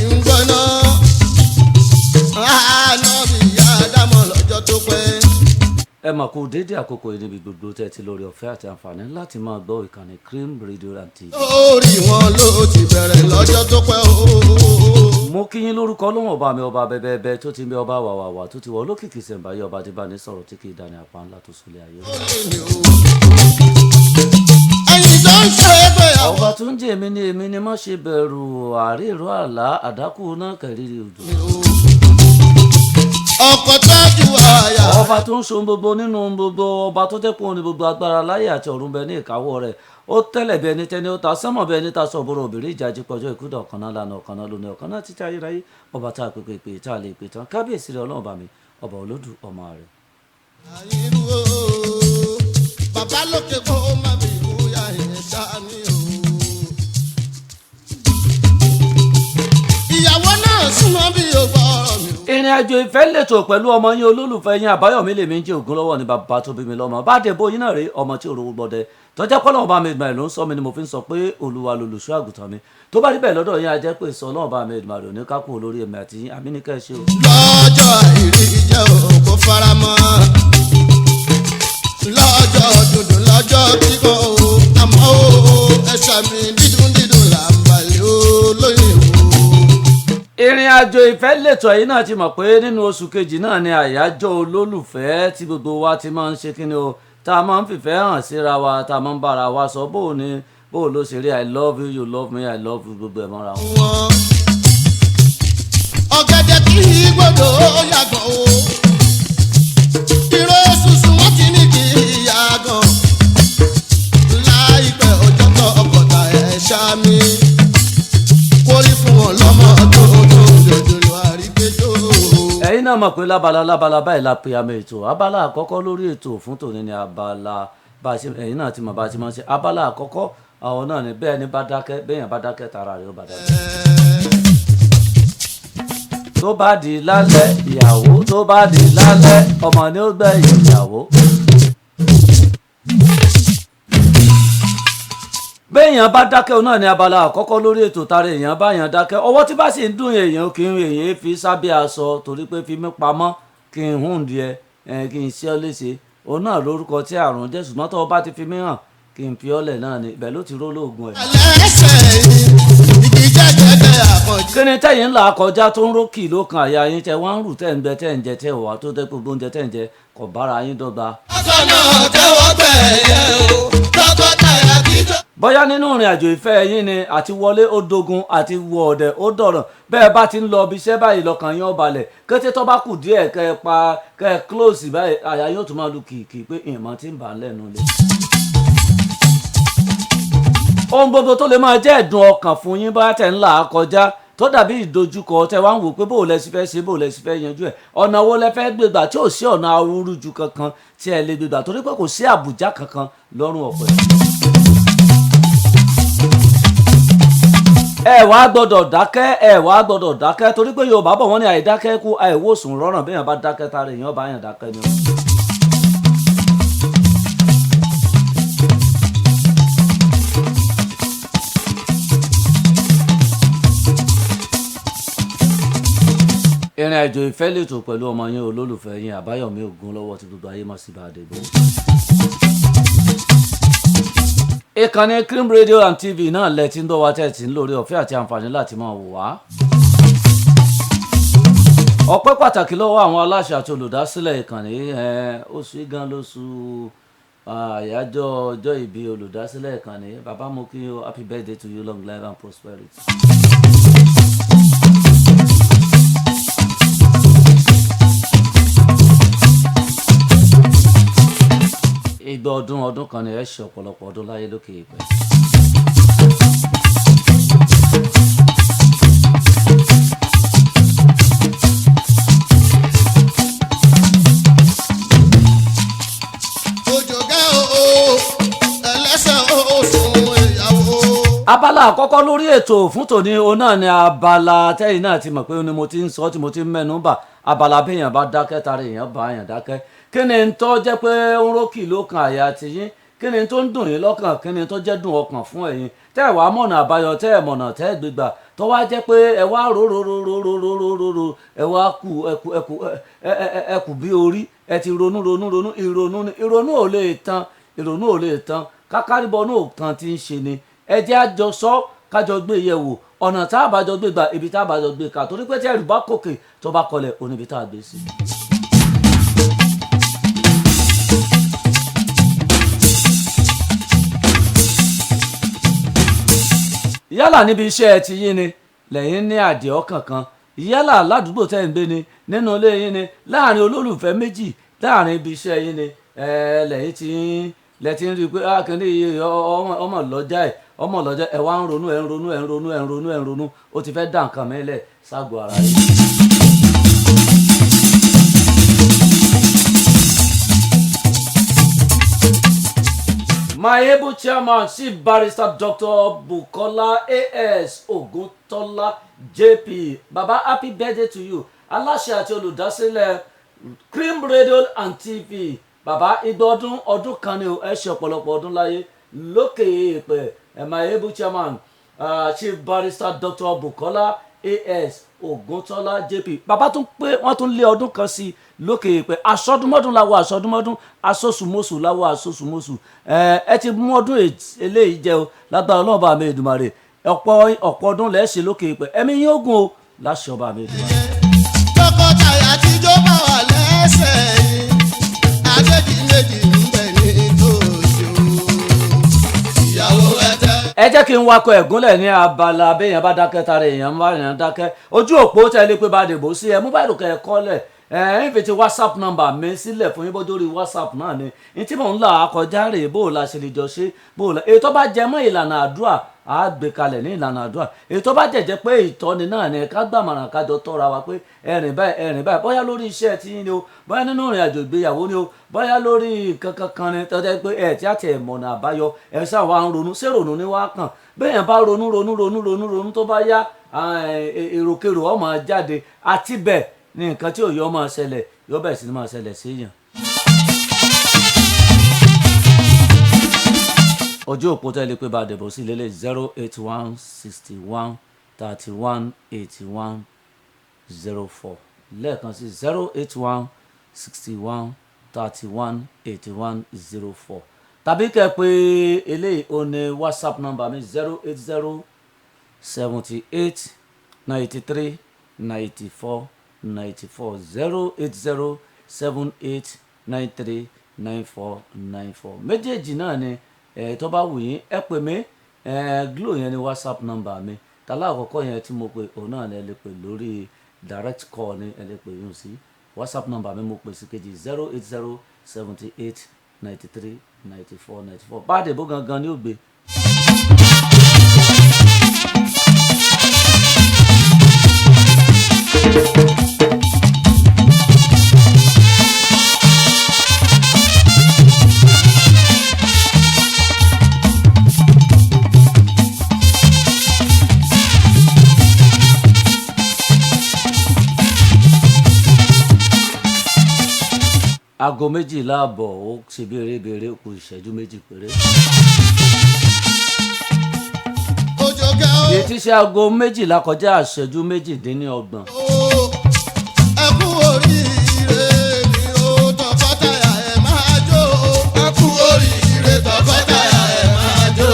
Kí n gbọ́ná. Ànábì Ádámọ̀ lọ́jọ́ tó pẹ́. Ẹ mà kú déédéé àkókò yìí níbi gbogbo tẹ́ ti lórí ọ̀fẹ́ àti àǹfààní láti máa gbọ́ ìkànnì Cream Radio and TV. Lórí wọn ló ti bẹ̀rẹ̀ lọ́jọ́ tó pẹ́ o. Mo kí yín lórúkọ Ọlọ́run ọba mi, ọba bẹ́ẹ̀bẹ́ẹ́ tó ti ń bẹ, ọba wàwàwà tó ti wọ olókìkí sẹ̀ǹbáyé, ọba tí bá ní sọ̀rọ̀ tí kì í dání apá ńlá tó súlẹ̀ ayé. Ẹyin tó ń ṣe é pé àwọn. Ọba tó ń jẹ́ èmi ni èmi ni má ṣe bẹ̀rù, àríró àlá àdákù náà kẹrìírí odò. Ọkọ̀ tọ́jú àyà. Ọba tó ń so gbogbo nínú gbogbo, ọba tó jẹ́ pé òun ni gbogbo agbára láyé àti ọ̀run bẹ ní ìkáwọ́ rẹ̀. Ó tẹ́lẹ̀ bí ẹni tẹ́ni, ó ta sánmọ̀ bí ẹni ta sọ̀bọ̀rọ̀ obìnrin ìjà jípọ̀jọ́ ìkúdà ọ̀kan náà lànà ọ̀kan náà lónìí ọ̀kan náà títí ayérayé, ọba tá a pèpè pè tá a lè pè tán, kábíyèsí rẹ̀ Ọlọ́run bá mi, ọba olódù ọmọ rẹ̀. Àyírú o, bàbá lókè kó má bí ìwúyà yẹn sáni o. Ìyàwó náà súnmọ́ bí o gbọ́ ọ̀rọ̀ mi o. Ìrìn àjò ìfẹ́ lètò pẹ̀lú ọmọ yín, olólùfẹ́ yín, Àbáyọ̀mí lèmi ń jẹ́ Ògúnlọ́wọ́ ní bàbá tó bí mi lọ́mọ bá dé bóyin náà rí ọmọ tí òróró gbọdẹ tọ́jà pọ́lọ́ ọba mi ìdùnnú ló ń sọ mi ni mo fi ń sọ pé Olúwa lolùṣọ́ àgùntàn mi. Tó bá rí bẹ́ẹ̀ lọ́dọ̀ yín, ajẹ́ pé sọ ọlọ́run bá mi ìdùnnú òní kákó olórí ẹ̀mí àti yín àmíníkẹ́ ṣe o. Lọ́jọ́ ìrí jẹ́ òkú faramọ́. Lọ́jọ́ dúdú, lọ́jọ́ kíkọ́ o, àmọ́ o, ẹ̀ṣà mi dídùn dídùn là ń balẹ̀ o lóyún o. Ìrìn àjò ìfẹ́ lètò yìí náà ti mọ̀ pé nínú oṣù kejì náà ni àyájọ́ olólùfẹ́ tí gbogbo wa ti máa ń ṣe kíni o, tá a máa ń fìfẹ́ hàn síra wa, tá a máa ń bára wa sọ bó o ní bó o ló ṣe rí "I love you, you love me, I love you", gbogbo ẹ̀ mọ́ra wọn. Wọn. Ọ̀gẹ̀dẹ̀ kì í gbọ́dọ̀ yàgàn o. Ìró ṣùṣù wọn ti ní kì í yàgàn. Láìpẹ́ ọjọ́ tó ọkọ̀tà ẹ̀ ṣá mi. Kórí fún wọn lọ́mọ tó tó jòjòló àrígbéjò. Ẹ̀yin náà mọ̀ pé lábala lábala báyìí la pe àmì ètò. Abala àkọ́kọ́ lórí ètò fún tòní ni abala bá a ṣe, ẹ̀yin náà ti mọ̀ bá a ti máa ń ṣe. Abala àkọ́kọ́ àwọn náà ni bẹ́ẹ̀ ni bá dákẹ́, bẹ́ẹ̀ yẹn bá dákẹ́, tara rẹ̀ ó bá dákẹ́. Tó bá di lálẹ́ ìyàwó, tó bá di lálẹ́ ọmọ ni ó gbẹ̀yìn ìyàwó. Béèyàn bá dákẹ́, òun náà ní abala àkọ́kọ́ lórí ètò. Tara èèyàn bá yàn dákẹ́, ọwọ́ tí bá sì ń dùn èèyàn kì í èèyàn fi sábẹ́ aṣọ, torí pé fi mí pamọ́ kí n hùn díẹ̀ ẹ̀ kí n ṣe ọ́ léṣe, òun náà lórúkọ tí àrùn jẹ́. Ṣùgbọ́n tó o bá ti fi mí hàn kí n fi ọ́ lẹ̀ náà ni, ibẹ̀ ló ti ró lóògùn ẹ̀. Ẹlẹ́sẹ̀ igi jẹ́gẹ́dẹ́ àkànjì. Kí ni tẹ́yìn ńlá kọjá tó ń rókì lókan àyà yín, tẹ wọ́n ń rù, tẹ́ ń gbẹ, tẹ́ ń jẹ, tẹ́ wà tó tẹ́ gbogbo oúnjẹ tẹ́ ń jẹ kò bára yín dọ́gba? Ọkọ̀ náà tẹ́wọ́ gbẹ̀yẹ o, tọkọtaya kí tó. Bóyá nínú ìrìn àjò ìfẹ́ yín ni àti wọlé ó dogun, àti wọ ọ̀dẹ̀ ó dọ̀rọ̀. Bẹ́ẹ̀ bá ti ń lọ ibi iṣẹ́ báyìí, lọ́kàn yín ó balẹ̀. Kété tó bá kù díẹ̀ kẹ́ ẹ pa kẹ́ ẹ close báyìí, àyà yóò tún máa lu kìkì pé ìmọ̀ tí ń bà á lẹ́nu lé. Ohun gbogbo tó lè máa jẹ́ ẹ̀dùn ọkàn fún yín bá tẹ̀ ń là á kọjá, tó dàbí ìdojúkọ tẹ wá ń wò pé bó o lẹ sì fẹ́ ṣe, bó o lẹ sì fẹ́ yanjú ẹ̀, ọ̀nà wo lẹ fẹ́ gbégbà tí ò sí ọ̀nà awúrúju kankan tí ẹ lè gbégbà, torí pé kò sí àbùjá kankan lọ́rùn ọ̀pẹ. Ẹ wàá gbọ́dọ̀ dákẹ́, ẹ wàá gbọ́dọ̀ dákẹ́, torí pé Yorùbá bọ̀, wọ́n ní àìdákẹ́ kú àìwòsàn rọrùn. Bí èèyàn bá dákẹ́, tara èèyàn bá yàn dákẹ́ ni. Ìrìn àjò ìfẹ́ lètò pẹ̀lú ọmọ yín, olólùfẹ́ yín, Àbáyọ̀mí Ògúnlọ́wọ́ tí gbogbo ayé mọ̀ sí Bàdébò. Ìkànnì Cream Radio and TV náà lẹ ti ń dọ́wọ́ tẹ̀ tí ń lórí ọ̀fẹ́ àti àǹfààní láti máa wò wá. Ọpẹ́ pàtàkì lọ́wọ́ àwọn aláṣẹ àti olùdásílẹ̀ ìkànnì. Oṣù yìí gan lóṣù àyájọ́ ọjọ́ ìbí olùdásílẹ̀ ìkànnì. Bàbá, mo kí o, happy birthday to you, long life and prosperity. Igba ọdún ọdún kan ni, ẹ ṣe ọ̀pọ̀lọpọ̀ ọdún láyé lókè ìpẹ́. Òjògẹ́ o, ẹlẹ́sẹ̀ o, sùn ìyàwó. Abala àkọ́kọ́ lórí ètò fún tòní, òun náà ni abala tẹ́yìn náà ti mọ̀ pé ni mo ti ń sọ, tí mo ti ń mẹ́nu bà, abala béèyàn bá dákẹ́, tara èèyàn bá èèyàn dákẹ́. Kí ni ń tọ́ jẹ́ pé ń rókì ló kan àyà tiyín? Kí ni tó ń dùn yín lọ́kàn? Kí ni tó jẹ́ dùn ọkàn fún ẹ̀yin tẹ́ ẹ̀ wá mọ̀nà àbáyọ, tẹ́ ẹ̀ mọ̀nà tẹ́ ẹ̀ gbégbà, tó wá jẹ́ pé ẹ wá rò rò rò rò rò rò rò rò rò, ẹ wá kú ẹkú ẹkú ẹkú bí orí ẹ ti ronú ronú ronú. Ìrònú ni, ìrònú ò lè tán, ìrònú ò lè tán, kákárìbọnú kan ti ń ṣe ni. Ẹ jẹ́ àjọ sọ, kájọ gbé yẹ̀wò ọ̀nà tá a bá jọ gbé gbà, ibi tá a bá jọ gbé kà, torí pé tí ẹrù bá kòkè, tó bá kọlẹ̀, oníbi tá a gbé sí. Yálà níbi iṣẹ́ ẹ ti yín ni lẹ́yìn ní àdìẹ ọkàn kan, yálà ládùúgbò tẹ́ ń gbé ni, nínú ilé yín ni, láàrin olólùfẹ́ méjì, láàrin ibi iṣẹ́ yín ni lẹ́yìn tí lẹ́ ti ń rí i pé akíní yìí ọmọ lọ́jà ẹ̀, ọmọ lọ́jà ẹ̀, wá ń ronú, ẹ̀ ń ronú, ẹ̀ ń ronú, ẹ̀ ń ronú, ẹ̀ ń ronú, ó ti fẹ́ dá nǹkan mẹ́lẹ̀ ságọ́ ara yìí. My able chairman, Chief Barrister Dr. Bukola A.S. Oguntola JP. Baba, happy birthday to you. Aláṣẹ àti olùdásílẹ̀ Cream Radio and TV. Bàbá, igba ọdún ọdún kan ni o, ẹ ṣe ọ̀pọ̀lọpọ̀ ọdún láyé lókè èèpẹ̀. My able chairman, Chief Barrister Dr. Bukola A.S. Oguntola JP. Bàbá tún pé wọ́n tún lé ọdún kan sí lókè èèpẹ̀. Aṣọdúnmọ́dún láwọ aṣọdúnmọ́dún, aṣoṣùmọ́ṣù láwọ aṣoṣùmọ́ṣù. Ẹ ti mú ọdún eléyìí jẹ o, lágbára Ọlọ́run bá mi Èdùmàrè. Ọ̀pọ̀ ọ̀pọ̀ ọdún lẹ́ẹ̀ ṣe lókè èèpẹ̀. Ẹ̀mí yín ogun o, láṣẹ ọba mi Èdùmàrè. Tọkọtaya tíjó bá wà lẹ́sẹ̀ yìí, adéjì méjì ń bẹ ní tòsí o, ìyàwó ẹ̀tẹ́. Ẹ jẹ́ kí n wakọ̀ ẹ̀gúnlẹ̀ ní abala béèyàn bá dákẹ́, tara èèyàn bá èèyàn dákẹ́. Ojú òpó tẹ́ lé pé bá dìbò sí, ẹ mú báyìí kẹ́ ẹ kọ́lẹ̀, ẹ ń fi ti WhatsApp number mi sílẹ̀ fún yín, bójú orí WhatsApp náà ni ní tí mò ń là kọjá rèé. Bó o la ṣe lè jọ ṣe, bó o la èyí tó bá jẹ mọ́ ìlànà àdúrà, á gbé kalẹ̀ ní ìlànà àdúrà. Èyí tó bá jẹ̀jẹ̀ pé ìtọ́ni náà ni, ká gbàmọ̀ràn, kájọ tọ́ra wa pé ẹ̀rìn báyìí, ẹ̀rìn báyìí, bóyá lórí iṣẹ́ tí yín ni o, bóyá nínú ìrìn àjò ìgbéyàwó ni o, bóyá lórí nǹkan kankan ni tọ́jà pé ẹ̀ tí a ti ẹ̀ mọ̀nà àbáyọ, ẹ̀ ṣáà wá ń ronú. Ṣé ronú ni wá kàn? Bẹ́ẹ̀ bá ronú ronú ronú ronú ronú, tó bá yá, èròkèrò ó máa jáde, àti bẹ́ẹ̀ ni nǹkan tí òye ó máa ṣẹlẹ̀, yóò bẹ̀rẹ̀ sí ni máa ṣẹlẹ̀ séèyàn. Ojú òpó tẹ́lẹ̀ pé bá dẹ̀bọ̀ sí lélẹ̀: 08161318104. Lẹ́ẹ̀kan sí: 08161318104. Tàbí kẹ́ pé eléyìí, ó ní WhatsApp number mi: 08078939494, 08078939494. Méjèèjì náà ni ẹ tó bá wù yín, ẹ pè mí. Ẹ Glo yẹn ni WhatsApp number mi. Tàlá àkọ́kọ́ yẹn tí mo pè, òun náà ni ẹ lè pè lórí direct call ni ẹ lè pè yín sí. WhatsApp number mi mo pè sí kejì: 08078939494. Bá a dìbò gangan ni ó gbé. Aago 12:30, ó ṣe béèrè-béèrè, kù ìṣẹ́jú 2 péré. Òjò kẹ́ o. Èyí tí ṣe aago 12 kọjá ìṣẹ́jú 28. Ẹ kú oríire ni o, tọkọtaya, ẹ máa jó. Ẹ kú oríire, tọkọtaya, ẹ máa jó.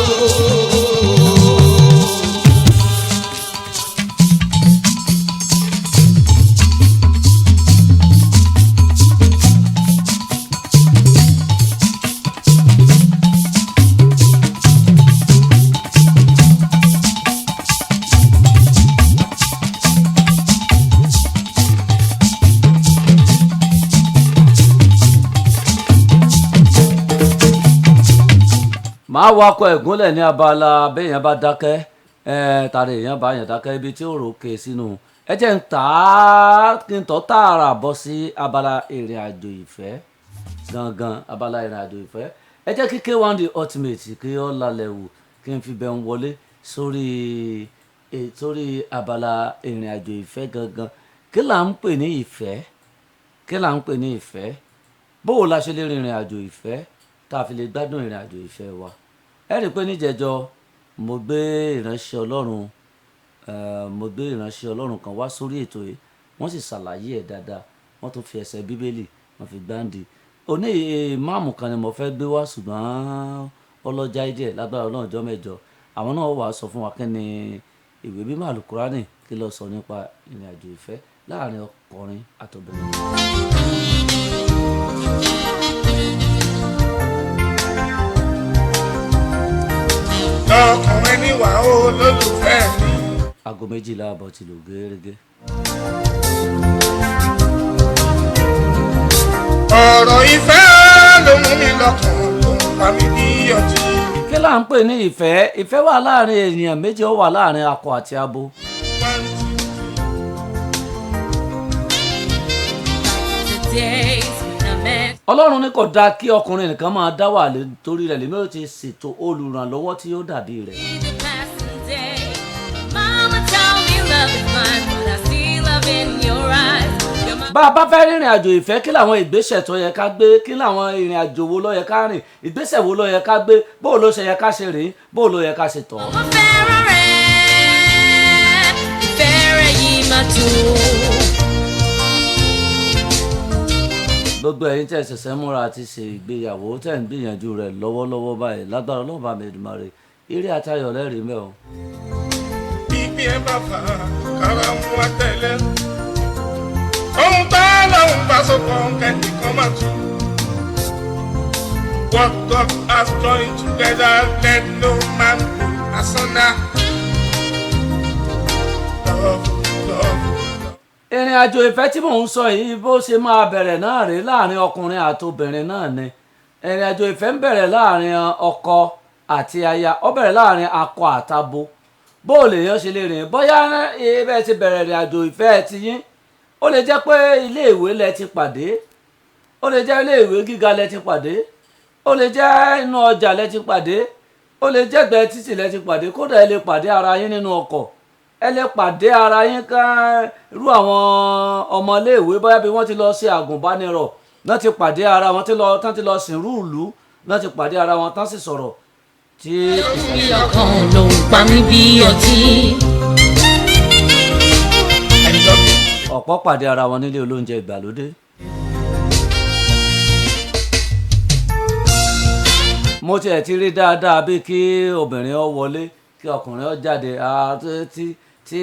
Màá wakọ̀ ẹ̀gúnlẹ̀ ní abala béèyàn bá dákẹ́, ẹ̀ tàrí èèyàn bá yàn dákẹ́, ibi tí ó ròkè sínú. Ẹ jẹ́ ń tà á kí n tọ́ tààrà bọ́ sí abala ìrìn àjò ìfẹ́ gangan. Abala ìrìn àjò ìfẹ́, ẹ jẹ́ kí K1 The Ultimate kí ó lálẹ́ wò, kí n fi bẹ́ẹ̀ ń wọlé sórí abala ìrìn àjò ìfẹ́ gangan. Kí là ń pè ní ìfẹ́? Kí là ń pè ní ìfẹ́? Bóò la ṣe lè rìnrìn àjò ìfẹ́? tá a fi lè gbádùn ìrìn àjò ìfẹ́ wa. Ẹ rí i pé níjẹjọ mo gbé ìránṣẹ́ Ọlọ́run, mo gbé ìránṣẹ́ Ọlọ́run kan wá sórí ètò yìí, wọ́n sì ṣàlàyé ẹ̀ dáadáa, wọ́n tún fi ẹsẹ̀ Bíbélì wọ́n fi gbáǹdì. Òní ìmáàmù kan ni mo fẹ́ gbé wá, ṣùgbọ́n ọlọ́jà díẹ̀ lágbára Ọlọ́run ọjọ́ mẹ́jọ àwọn náà wàá sọ fún wa kí ni ìwé mímọ́ Àlùkùránì kí ló sọ nípa ìrìn àjò ìfẹ́ láàrin ọkùnrin àtobìnrin. Ọkùnrin níwà olólùfẹ́ mi. 12:30 ti lù gẹ́rẹ́gẹ́. Ọ̀rọ̀ ìfẹ́ ló mú mi lọ́kàn tó ń pa mí bí ọtí. Kí là ń pè ní ìfẹ́? Ìfẹ́ wà láàrin ènìyàn méjì, ó wà láàrin akọ àti abo. One, two, The days when I met Ọlọ́run ní kò dáa kí ọkùnrin nìkan máa dá wà torí rẹ̀ lèmi ó ti ṣètò olùrànlọ́wọ́ tí ó dàbí rẹ̀. the passing day. Mama told me love is mine, but I see love in your eyes. You're my Bá a bá fẹ́ rìnrìn àjò ìfẹ́, kí làwọn ìgbésẹ̀ tó yẹ ká gbé? Kí làwọn ìrìn àjò wo ló yẹ ká rìn? Ìgbésẹ̀ wo ló yẹ ká gbé? Bó ló ṣe yẹ ká ṣe rìn? Bó ló yẹ ká ṣe tọ̀? Mo fẹ́ràn rẹ̀, ìfẹ́ rẹ̀ yìí máa dùn. Gbogbo ẹ̀yin tẹ́ ṣẹ̀ṣẹ̀ múra àti ṣe ìgbéyàwó, tẹ́ ń gbìyànjú rẹ̀ lọ́wọ́lọ́wọ́ báyìí, lágbára Ọlọ́run bá mi Èdùmàrè, eré àtayọ̀ lẹ́rìí mẹ́ o. Bíbí ẹ bá fà á, kára ń wá tẹ́lẹ̀. Ohun tá lọ́hùn bá sọ̀kan kẹ́nìkan máa tú. What God has joined together, let no man put asunder. Love, love, love. Ìrìn àjò ìfẹ́ tí mò ń sọ yìí, bó ṣe máa bẹ̀rẹ̀ náà rèé láàrin ọkùnrin àti obìnrin náà ni. Ìrìn àjò ìfẹ́ ń bẹ̀rẹ̀ láàrin ọkọ àti aya, ó bẹ̀rẹ̀ láàrin akọ àtabo. Bó o lè yàn ṣe lè rìn bóyá ẹ ti bẹ̀rẹ̀ ìrìn àjò ìfẹ́ ti yín, ó lè jẹ́ pé ilé ìwé lẹ ti pàdé, ó lè jẹ́ ilé ìwé gíga lẹ ti pàdé, ó lè jẹ́ inú ọjà lẹ ti pàdé, ó lè jẹ́ ẹ̀gbẹ́ títì lẹ ti pàdé, kódà ẹ lè pàdé ara yín nínú ọkọ̀, ẹ lè pàdé ara yín ká irú àwọn ọmọléèwé bóyá bí wọ́n ti lọ ṣe àgùnbánirọ̀ náà ti pàdé ara wọn, tán ti lọ sìnrú ìlú náà ti pàdé ara wọn, tán sì sọ̀rọ̀ tí Mi lọ́kàn ló ń pa mí bí ọtí. I love you. Ọ̀pọ̀ pàdé ara wọn nílé olóúnjẹ ìgbàlódé. Mo tiẹ̀ ti rí dáadáa bíi kí obìnrin ó wọlé kí ọkùnrin ó jáde, tí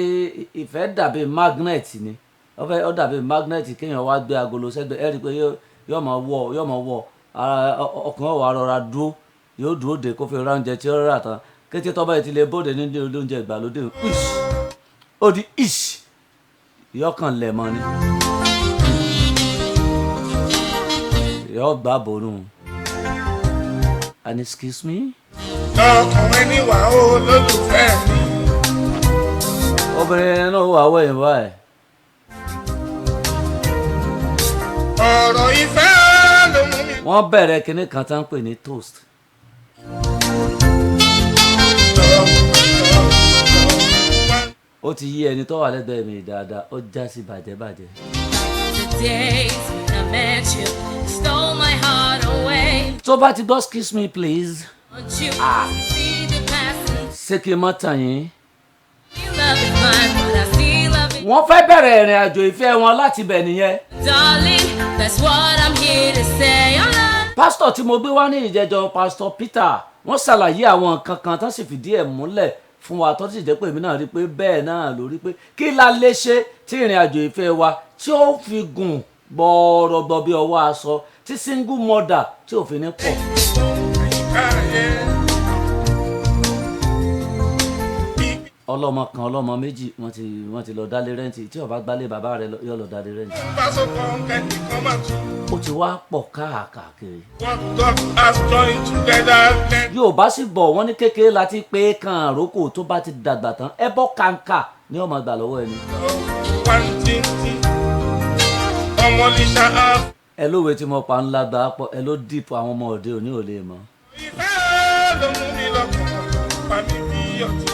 ìfẹ́ dàbí magnet ni, ó fẹ́ ó dàbí magnet kéèyàn wá gbé agolo sẹ́gbẹ̀ẹ́, ẹ rí i pé yóò máa wọ̀, yóò máa wọ̀ ara ọkùnrin ó wá rọra dúró, yóò dúró dè kó fi ra oúnjẹ tí ó rà tán. Kété tó bá yìí ti lè bóde nílé olóúnjẹ ìgbàlódé, ish, ó di ish, yọkàn lẹ̀ mọ́ ni, yọ gbà bòrú and excuse me. Ọkùnrin níwà olólùfẹ́ mi. Obìnrin náà wà wẹ̀yìn báyìí. Ọ̀rọ̀ ìfẹ́ ló mú mi. Wọ́n bẹ̀rẹ̀ kinní kan tá ń pè ní toast. Love, love, love. Ó ti yí ẹni tó wà lẹ́gbẹ̀ẹ́ mi dáadáa, ó já sí bàjẹ́bàjẹ́. The days when I met you stole my heart away. Tó bá ti gbọ́ "Excuse me, please", Want you to see the passing ṣé kí n má tàn yín? love is mine, but I see love in Wọ́n fẹ́ bẹ̀rẹ̀ ìrìn àjò ìfẹ́ wọn láti bẹ̀ nìyẹn. Darling, that's what I'm here to say. I'm not Pásítọ̀ tí mo gbé wá ní ìjẹjọ, Pásítọ̀ Peter, wọ́n ṣàlàyé àwọn nǹkan kan tán sì fìdí ẹ̀ múlẹ̀ fún wa, tó sì jẹ́ pé èmi náà rí i pé bẹ́ẹ̀ náà lórí pé kí la lè ṣe tí ìrìn àjò ìfẹ́ wa tí ó fi gùn gbọ̀ọ̀rọ̀gbọ̀ bí ọwọ́ aṣọ, tí single mother tí ò fi ní pọ̀. Àyíká ayé. Bíbí Ọlọ́mọ kan, ọlọ́mọ méjì, wọ́n ti lọ dálé rent. Tí ó bá gbálé bàbá rẹ̀ yóò lọ dálé rent. bá sọ̀kan kẹ́nìkan máa tú. Ó ti wá pọ̀ káàkiri. What God has joined together, let Yóò bá sì bọ̀, wọ́n ní kékeré láti pé kan àrókò, tó bá ti dàgbà tán, ẹbọ kàǹkà ní ọmọ gbà lọ́wọ́ ẹni. One thing, thing. Ọmọlíṣà á. Ẹ lówe tí mo pa ńlá gbà pọ̀, ẹ ló dìpọ̀, àwọn ọmọ òde òní ò lè mọ̀. Ìfẹ́ ló mú mi lọ́kàn tó ń pa mí bí ọtí.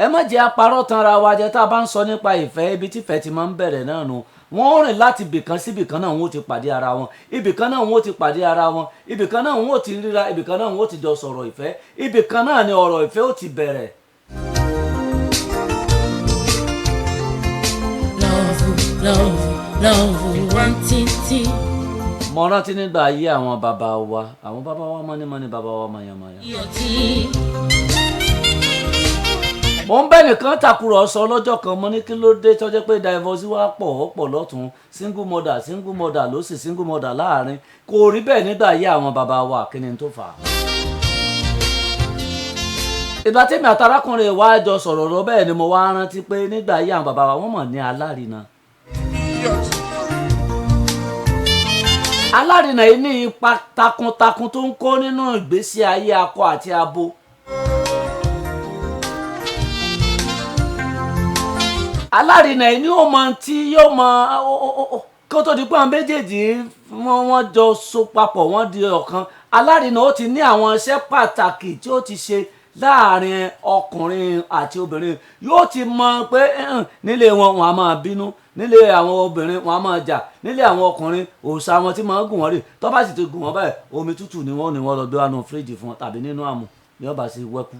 Ẹ má jẹ́ aparọ́ tanra wa jẹ. Tá a bá ń sọ nípa ìfẹ́, ibi tí ìfẹ́ ti máa ń bẹ̀rẹ̀ náà nù. Wọ́n rìn láti ibìkan sí ibìkan náà, wọ́n ó ti pàdé ara wọn, ibìkan náà wọ́n ó ti pàdé ara wọn, ibìkan náà wọ́n ó ti ríra, ibìkan náà wọ́n ó ti jọ sọ̀rọ̀ ìfẹ́, ibìkan náà ni ọ̀rọ̀ ìfẹ́ ó ti bẹ̀rẹ̀. Love, love, love, one títí. Mo rántí nígbà ayé àwọn bàbá wa, àwọn bàbá wa mọ́nímọ́ní, bàbá wa mọ̀yànmọ̀yàn. Iyọ̀tí. Mo ń bẹ́ nìkan tàkùrọ̀sọ lọ́jọ́ kan, mo ní kí ló dé tó jẹ́ pé divorce wá pọ̀, ó pọ̀ lọ́tún, single mother, single mother ló sì single mother láàrin. Kò rí bẹ́ẹ̀ nígbà ayé àwọn bàbá wa, kí ni tó fà á? Ìgbà tí èmi àtàrákùnrin wa jọ sọ̀rọ̀ lọ bẹ́ẹ̀ ni mo wá rántí pé nígbà ayé àwọn bàbá wa, wọ́n mọ̀ ní alárinà. Iyọ̀tí. Alárinà yìí ní ipa takuntakun tó ń kó nínú ìgbésí ayé akọ àti abo. Alárinà yìí ni ó mọ tí yóò mọ kó tó di pé àwọn méjèèjì wọ́n jọ so papọ̀, wọ́n di ọ̀kan. Alárinà ó ti ní àwọn iṣẹ́ pàtàkì tí ó ti ṣe láàrin ọkùnrin àti obìnrin. Yóò ti mọ pé nílé wọn, wọn a máa bínú, nílé àwọn obìnrin, wọn a máa jà, nílé àwọn ọkùnrin, òòṣà wọn tí máa ń gùn wọ́n rè. Tó bá sì ti gùn wọ́n báyìí, omi tútù ni wọ́n lọ gbé wá nù fíríjì fún wọn tàbí nínú àmù ní ọba sí wẹ́kú.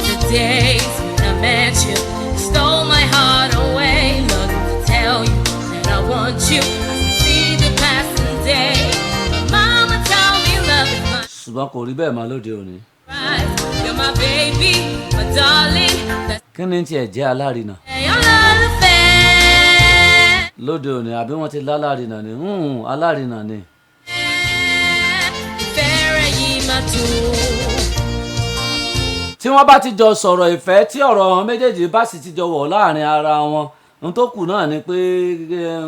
The days when I met you stole my heart away. Longing to tell you that I want you. I can see the passing day. My mama told me love is my Ṣùgbọ́n kò rí bẹ́ẹ̀ máa lóde òní. prize. You're my baby, my darling. That's Kí ni tiẹ̀ jẹ́ alárinà your love affair. lóde òní? Àbí wọ́n ti lálárinà ni? Alárinà ni. Ìfẹ́ rẹ̀ yìí máa dùn. Tí wọ́n bá ti jọ sọ̀rọ̀ ìfẹ́, tí ọ̀rọ̀ wọn méjèèjì bá sì ti jọ wọ̀ láàrin ara wọn, ohun tó kù náà ni pé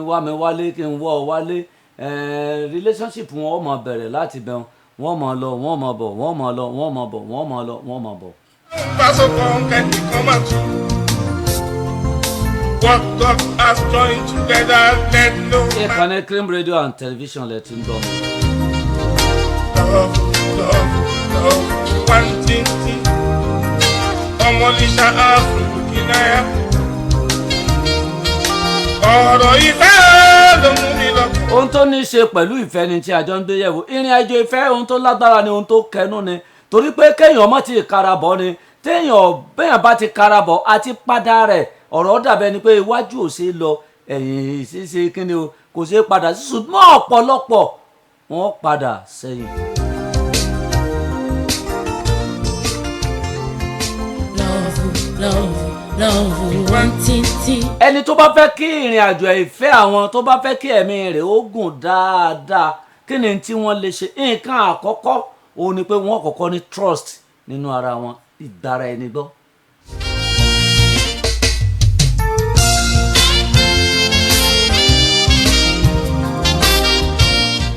wá mi wálé kí n wọ́ ọ wálé. Relationship wọn ó máa bẹ̀rẹ̀ láti bẹ̀, wọ́n máa lọ, wọ́n máa bọ̀, wọ́n máa lọ, wọ́n máa bọ̀, wọ́n máa lọ, wọ́n máa bọ̀. Bá sopọ̀ kẹ́nìkan máa tú. What God has joined together, let no man. Ìkànnì Cream Radio and Television lẹ ti ń gbọ́ mi. Love, love, love, one thinking. Ọmọlíṣà Áfíríkì. Ọ̀rọ̀ ìfẹ́ ló mú mi lọ́kàn. Ohun tó ní í ṣe pẹ̀lú ìfẹ́ ni tí a jọ ń gbé yẹ̀wò. Ìrìn àjò ìfẹ́, ohun tó lágbára ni, ohun tó kẹnu ni, torí pé kéèyàn má ti karabọ̀ ni. Téèyàn béèyàn bá ti karabọ̀ àti padà rẹ̀, ọ̀rọ̀ dàbẹ́ ni pé iwájú ò ṣe é lọ, ẹ̀yìn ṣíṣe kíni o, kò ṣe é padà sí, ṣùgbọ́n ọ̀pọ̀lọpọ̀ wọ́n padà sẹ́yìn. Love, love, love, one títí. Ẹni tó bá fẹ́ kí ìrìn àjò ìfẹ́ àwọn, tó bá fẹ́ kí ẹ̀mí rẹ̀ ó gùn dáadáa, kí ni tí wọ́n lè ṣe? Nǹkan àkọ́kọ́ òun ni pé wọ́n kọ́kọ́ ní trust nínú ara wọn, ìgbára ẹni gbọ́.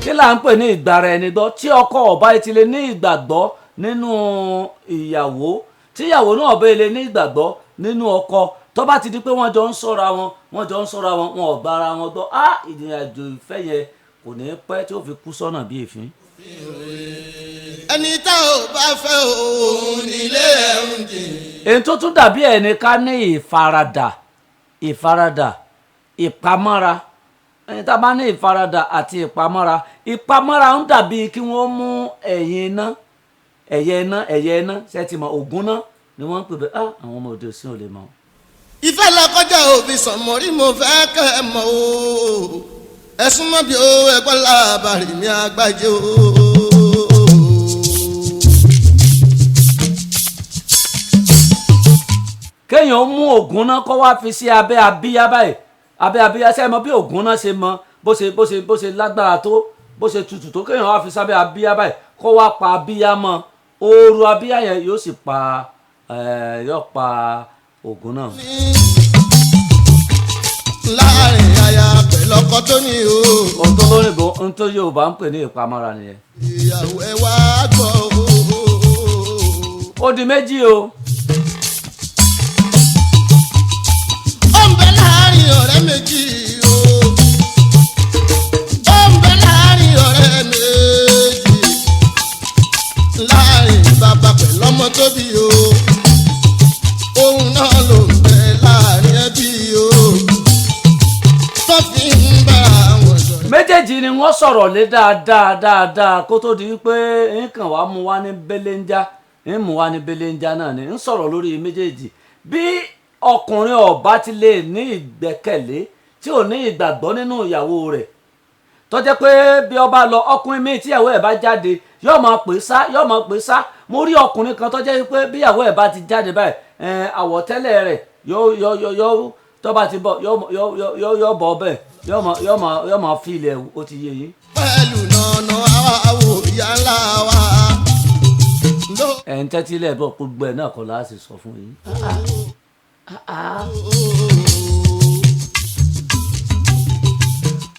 Kí là ń pè ní ìgbára ẹni gbọ́? Tí ọkọ ọba ti lè ní ìgbàgbọ́ nínú ìyàwó, tíyàwó náà bẹ́ẹ̀ lè ní ìgbàgbọ́ nínú ọkọ, tó bá ti di pé wọ́n jọ ń sọ́ra wọn, wọ́n jọ ń sọ́ra wọn, wọn ò gbára wọn gbọ́, á ìrìn àjò ìfẹ́ yẹn kò ní pẹ́ tí ó fi kú sọ́nà bí èéfín. Ẹni tá ò bá fẹ́, òun nílé ẹ̀ ń jìn. Èyí tó tún dàbí ẹ̀ ní ká ní ìfaradà, ìfaradà, ìpamọ́ra. Ẹni tá a bá ní ìfaradà àti ìpamọ́ra, ìpamọ́ra ń dàbí kí wọ́n mú ẹ̀yìn iná, ẹ̀yẹ iná, ẹ̀yẹ iná ṣe ti mọ̀, ògùn náà ni wọ́n ń pè bẹ́ẹ̀. Ah, àwọn ọmọ òde òsín ò lè mọ̀. Ìfẹ́ lọ́kọjá òbí sànmọ́rí, mo fẹ́ kẹ́ ẹ mọ̀ o. Ẹ̀sùn mọ́ bí o, ẹ̀gbọ́n làbàrí mi àgbájé o. Kéèyàn mú ògùn náà kó wá fi sí abẹ́ abíyá báyìí, abẹ́ abíyá. Ṣe é mọ̀ bí ògùn náà ṣe mọ bó ṣe lágbára tó, bó ṣe tutù tó? Kéèyàn wá fi sábẹ́ abíyá báyìí, kó wá pa abíyá mọ́, ooru abíyá yẹn yóò sì pa ẹ̀, yóò pa ògùn náà. Láàrin aya pẹ̀lú ọkọ tó ní o. Ohun tó lóyìnbó, ohun tó Yorùbá ń pè ní ìpamọ́ra nìyẹn. Ìyàwó, ẹ wá gbọ́ o. Ó di méjì o. Ó ń bẹ láàrin ọ̀rẹ́ méjì o. Ó ń bẹ láàrin ọ̀rẹ́ méjì. Láàrin bàbá pẹ̀lú ọmọ tó bí o. Òun náà ló ń bẹ láàrin. o tó fi ń bá àwọn sọ̀rọ̀. Méjèèjì ni wọ́n sọ̀rọ̀ lé dáadáa dáadáa kó tó di pé nǹkan wàá mú wá ní belenja, ń mú wá ní belenja náà ni ń sọ̀rọ̀ lórí méjèèjì. Bí ọkùnrin ọba ti lè ní ìgbẹ́kẹ̀lé, tí ò ní ìgbàgbọ́ nínú ìyàwó rẹ̀, tó jẹ́ pé bí ọba lọ, ọkùnrin míì tíyàwó ẹ̀ bá jáde, yóò máa pè sá, yóò máa pè sá. Mo rí ọkùnrin kan tó jẹ́ pé bíyàwó ẹ̀ bá ti jáde báyìí, àwọ̀tẹ́lẹ̀ rẹ̀ yóò yóò yóò yóò tó bá ti bọ̀, yóò yóò yóò yóò bọ̀ bẹ́ẹ̀, yóò máa yóò máa yóò máa fi ilẹ̀, ó ti yé yín. Pẹ̀lú nànà àwọ̀ ìyá ńlá wa ló. Ẹ̀ ń tẹ́tí lẹ̀ bọ̀, gbogbo ẹ̀ náà kọ́ láti sọ fún yín.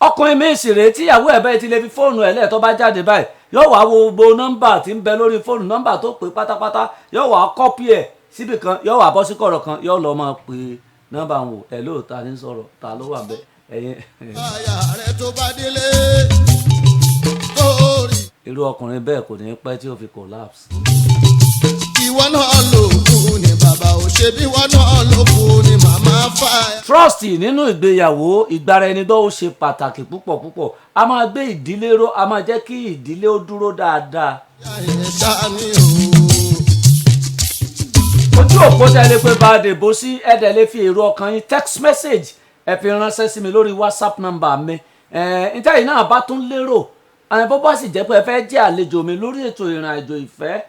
Ọkùnrin mi sì rèé, tíyàwó ẹ̀ bẹ́ẹ̀ ti lè fi fóònù ẹ̀ lẹ́ẹ̀, tó bá jáde báyìí, yóò wá wo gbogbo nọ́mbà tí ń bẹ lórí fóònù, nọ́mbà tó pè pátápátá, yóò wá copy ẹ̀ síbì kan, yóò wá bọ́ sí kọ̀rọ̀ kan, yóò lọ máa pè nọ́mbà wò ẹ̀ lóò, ta ní sọ̀rọ̀, ta ló wà bẹ́ẹ̀ ẹ̀yin. Àyà rẹ̀ tó bá délé torí. Irú ọkùnrin bẹ́ẹ̀ kò ní pẹ́ tí ó fi collapse. Ìwọ náà ló kú ni bàbá ò ṣe bí, ìwọ náà ló kú ni màmá fà. Trust nínú ìgbéyàwó, ìgbára ẹni gbọ́, ó ṣe pàtàkì púpọ̀ púpọ̀. A máa gbé ìdílé ró, a máa jẹ́ kí ìdílé ó dúró dáadáa. Yà ṣáà ni o. Ojú òpó tẹ́lẹ̀ pé bá a dìbò sí, ẹ̀dẹ̀ lè fi èrò ọkàn yín, text message, ẹ fi ránṣẹ́ sí mi lórí WhatsApp number mi. Ẹ̀ ǹtẹ́ yìí náà bá tún lérò ẹ̀, bó bá sì jẹ́ pé ẹ fẹ́ jẹ́ àlejò mi lórí ètò ìrìn àjò ìfẹ́,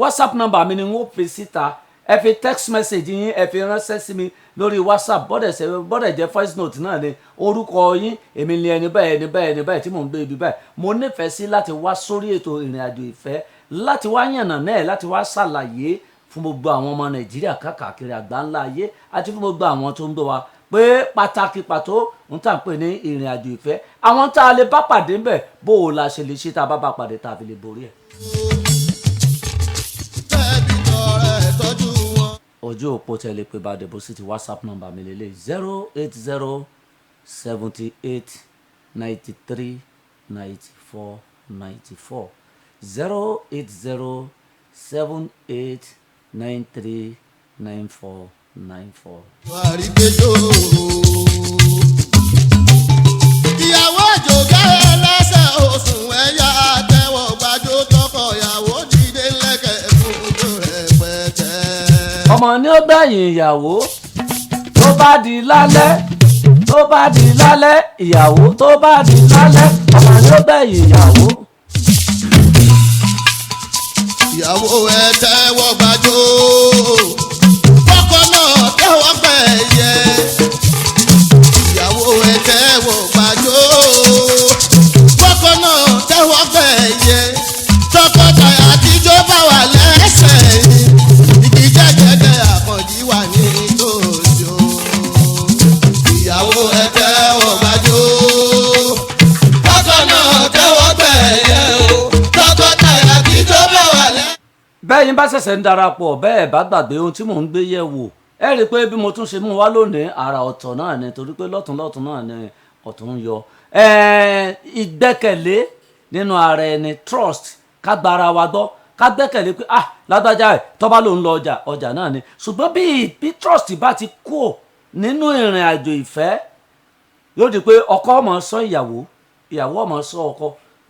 WhatsApp number mi ni n ó fi síta. Ẹ fi text message yín, ẹ fi ránṣẹ́ sí mi lórí WhatsApp. Bọ́dẹ̀ ṣe bọ́dẹ̀ jẹ́ voice note náà ni, orúkọ yín, èmi ni ẹni báyìí, ẹni báyìí, ẹni báyìí tí mò ń gbé ibi báyìí, mo nífẹ̀ẹ́ sí láti wá sórí ètò ìrìn àjò ìfẹ́, láti wá yànnà náà, láti wá ṣàlàyé fún gbogbo àwọn ọmọ Nàìjíríà káàkiri àgbáńlá ayé àti fún gbogbo àwọn tó ń gbọ́ wa pé pàtàkì pàtó ń tà ń pè ní ìrìn àjò ìfẹ́, àwọn tá a lè bá pàdé ńbẹ̀, bó o la ṣe lè ṣe tá a bá bá pàdé tá a fi lè borí ẹ̀. Tẹ́bí tọrẹ tọ́jú wọn. Ojú òpó tẹ̀lé pé bá dìbò sí ti WhatsApp number mi lélẹ̀: 08078939494, 08078939494. Wàrí gbẹjọ. Ìyàwó àjògá ẹlẹ́sẹ̀ oṣù ẹ̀yà àtẹ̀wọ̀ gbàjọ, tọkọ ìyàwó dìde lẹ́kẹ̀ fún ojú rẹpẹtẹ. Ọmọ ní ó gbẹ̀yìn ìyàwó tó bá di lálẹ́, tó bá di lálẹ́ ìyàwó, tó bá di lálẹ́, ọmọ ní ó gbẹ̀yìn ìyàwó. Ìyàwó ẹ tẹ́wọ́ gbàjọ, kọ́kọ́ náà tẹ́wọ́ gbẹ̀yẹ. Ìyàwó ẹ tẹ́wọ́ gbàjọ, kọ́kọ́ náà tẹ́wọ́ gbẹ̀yẹ. Tọkọtaya àtijọ́ bá wà lẹ́sẹ̀ yìí, igi jẹ́gẹ́dẹ́ àkànjí wà ní tòsí o. Ìyàwó ẹ tẹ́wọ́ gbàjọ, kọ́kọ́ náà tẹ́wọ́ gbẹ̀yẹ o. Tọkọtaya àtijọ́ bá wà lẹ́sẹ̀. Bẹ́ẹ̀ yín bá ṣẹ̀ṣẹ̀ ń darapọ̀, bẹ́ẹ̀ bá gbàgbé ohun tí mò ń gbé yẹ̀ wò, ẹ rí i pé bí mo tún ṣe mú wá lónìí, àrà ọ̀tọ̀ náà ni, torí pé lọ́tún lọ́tún náà ni ọ̀tún ń yọ. Ìgbẹ́kẹ̀lé nínú ara ẹni, trust, ká gba ara wa gbọ́, ká gbẹ́kẹ̀lé pé, ah, lágbájá ẹ̀ tó bá lòun lọ ọjà, ọjà náà ni. Ṣùgbọ́n bí trust bá ti kúò nínú ìrìn àjò ìfẹ́, yóò di pé ọkọ ọmọ sọ ìyàwó, ìyàwó ọmọ sọ ọkọ.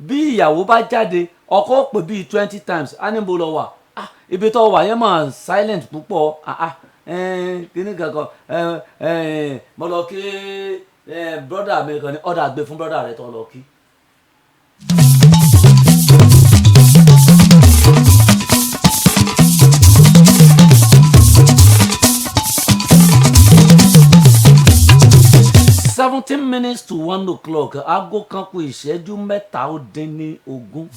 Bí ìyàwó bá jáde, ọkọ ó pè bíi 20 times, á ní bo lọ wà, ah, ibi tó wà yẹn máa silent púpọ̀, ah ah, kíní kankan, mo lọ kí brother mi kan ní ọ̀dà gbé fún brother rẹ tó lọ kí. 1:17 o'clock, aago kan kù ìṣẹ́jú 20.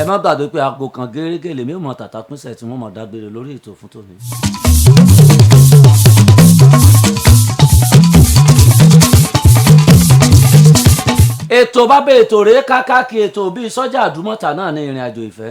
Ẹ má gbàgbé pé aago kan gẹ́gẹ́ lèmi ò mọ tàtà pínṣẹ̀ tí wọ́n mọ̀ dágbére lórí ètò fún tòní. Ètò bábẹ́ ètò rèé kákákí, ètò bíi sọ́jà àdúmọ̀tà náà ní ìrìn àjò ìfẹ́.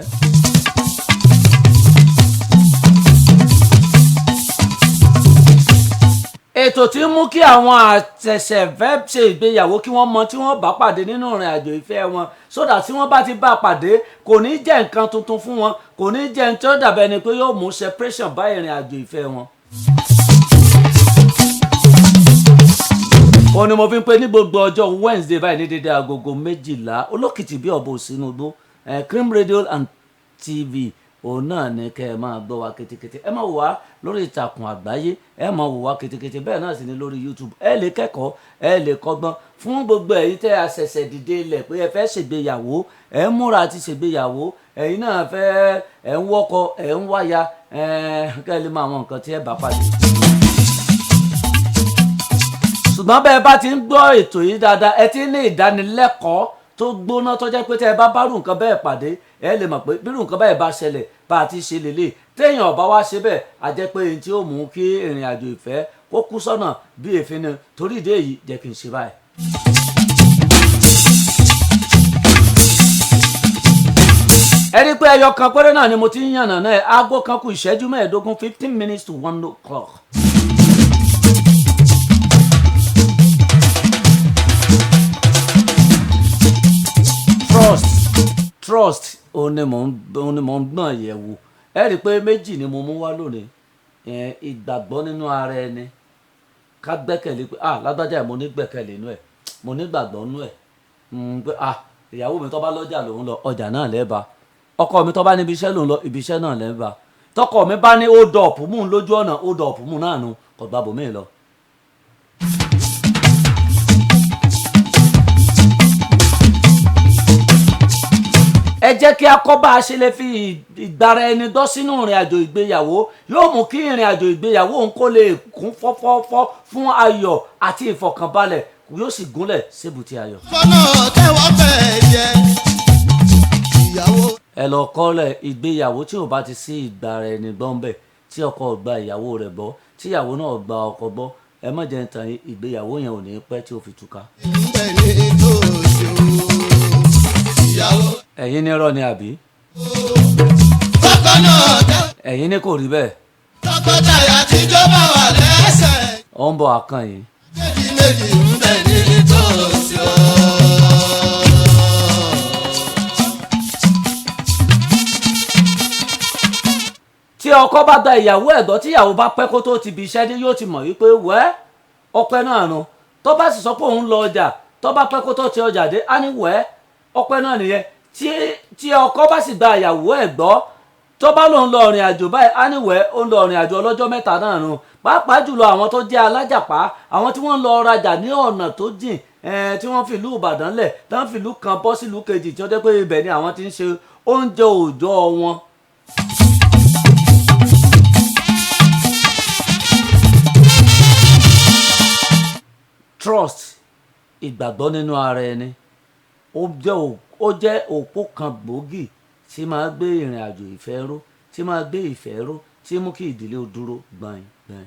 Ètò tí ń mú kí àwọn àṣẹ̀ṣẹ̀ fẹ́ ṣe ìgbéyàwó kí wọ́n mọ tí wọ́n bá pàdé nínú ìrìn àjò ìfẹ́ wọn, sódà tí wọ́n bá ti bá pàdé, kò ní jẹ́ nǹkan tuntun fún wọn, kò ní jẹ́ ní tí ó dàbẹ́ ni pé yóò mú separation bá ìrìn àjò ìfẹ́ wọn. Òun ni mo fi ń pè ní gbogbo ọjọ́ Wednesday báyìí ní dédé agogo 12, olókìtì bí ọ̀bọ òsínúgbó, Cream Radio and TV, òun náà ni kẹ́ ẹ máa gbọ́ wa ketekete. Ẹ máa wò wá lórí ìtàkùn àgbáyé, ẹ máa wò wá ketekete, bẹ́ẹ̀ náà sì ni lórí YouTube. Ẹ lè kẹ́kọ̀ọ́, ẹ lè kọ́gbọ́n. Fún gbogbo ẹ̀yin tẹ́ a ṣẹ̀ṣẹ̀ dìde lẹ̀ pé ẹ fẹ́ ṣègbéyàwó, ẹ ń múra àti ṣègbéyàwó, ẹ̀yin náà fẹ́, ẹ ń wọ́kọ, ẹ ń wáya, ẹ kẹ́ ẹ lè mọ àwọn nǹkan tí ẹ bá pàdé. Ṣùgbọ́n bẹ́ẹ̀ bá ti ń gbọ́ ètò yìí dáadáa, ẹ ti ní ìdánilẹ́kọ̀ọ́ tó gbóná tó jẹ́ pé tẹ́ ẹ bá bárù nǹkan bẹ́ẹ̀ pàdé, ẹ lè mọ̀ pé bírù nǹkan bẹ́ẹ̀ bá ṣẹlẹ̀, bá a ti ṣe lélẹ̀. Téèyàn ọ̀bá wá ṣe bẹ́ẹ̀, a jẹ́ pé ohun tí ó mú kí ìrìn àjò ìfẹ́ kó kú sọ́nà bí èéfín ni. Torí ìdí èyí, jẹ́ kí n ṣe báyìí. Ẹ rí i pé ẹyọ kan péré náà ni mo ti ń yànnà náà. Aago kan kù ìṣẹ́jú 15, 12:45. Trust, trust, òun ni mò ń gbọ̀n yẹ̀wò. Ẹ rí i pé méjì ni mo mú wá lónìí. Ìgbàgbọ́ nínú ara ẹni, ká gbẹ́kẹ̀lé pé, ah, lágbájá ẹ̀, mo ní gbẹ́kẹ̀lé inú ẹ̀, mo ní gbàgbọ́ nínú ẹ̀, pé, ah, ìyàwó mi tó bá lọ́jà lòun lọ, ọjà náà lẹ́ẹ̀ba. Ọkọ mi tó bá níbi iṣẹ́ lòun lọ, ibi iṣẹ́ náà lẹ́ẹ̀ba. Tọkọ mi bá ní hold up mú un lójú ọ̀nà, hold up mú náà nu, kò gbà bòmíì lọ. Ẹ jẹ́ kí a kọ́ bá a ṣe lè fi ìgbára ẹni gbọ́ sínú ìrìn àjò ìgbéyàwó. Yóò mú kí ìrìn àjò ìgbéyàwó òun kó lè kún fọ́fọ́fọ́ fún ayọ̀ àti ìfọ̀kànbalẹ̀, yóò sì gúnlẹ̀ sébùté ayọ̀. Fọ́nà tẹ́wọ́ bẹ̀ yẹ ìyàwó. Ẹ lọ kọ́lẹ̀, ìgbéyàwó tí ò bá ti sí ìgbára ẹni gbọ́ ń bẹ̀, tí ọkọ ò gba ìyàwó rẹ̀ gbọ́, tí ìyàwó náà gba ọkọ gbọ́, ẹ má jẹ́ ń tàn yín, ìgbéyàwó yẹn ò ní pẹ́ tí ó fi túká. Ńbẹ̀ ní tòsí o ìyàwó. Ẹ̀yin ní irọ́ ni, àbí? Bákan náà tẹ́ Ẹ̀yin ní kò rí bẹ́ẹ̀. Tọkọtaya tíjọ́ bá wà lẹ́sẹ̀. Ó ń bọ̀ àkàn yìí. Méjì méjì ńbẹ̀ ní tòsí o. Tí ọkọ bá gba ìyàwó ẹ̀gbọ́n, tí ìyàwó bá pẹ́ kó tó ti bi iṣẹ́ dé, yóò ti mọ̀ wípé wẹ́ ọpẹ́ náà nu. Tó bá sì sọ pé òun lọ ọjà, tó bá pẹ́ kó tó ti ọjà dé, á ní wẹ́ ọpẹ́ náà nìyẹn. Tí ọkọ bá sì gba ìyàwó ẹ̀gbọ́n, tó bá lòun lọ ìrìn àjò báyìí, á ní wẹ́ ó ń lọ ìrìn àjò ọlọ́jọ́ 3 náà nu. Pàápàá jùlọ àwọn tó jẹ́ alájàpá, àwọn tí wọ́n ń lọ rajà ní ọ̀nà tó jìn, tí wọ́n fi ìlú Ìbàdàn lẹ̀, tí wọ́n fi ìlú kan bọ́ sílùú kejì, tí wọ́n jẹ́ pé ibẹ̀ ni àwọn ti ń ṣe oúnjẹ òòjọ́ wọn. Trust, ìgbàgbọ́ nínú ara ẹni, ó jẹ́ òpó kan gbòógì tí máa gbé ìrìn àjò ìfẹ́ ró, tí máa gbé ìfẹ́ ró, tí mú kí ìdílé ó dúró gbọ̀n gbọ̀n.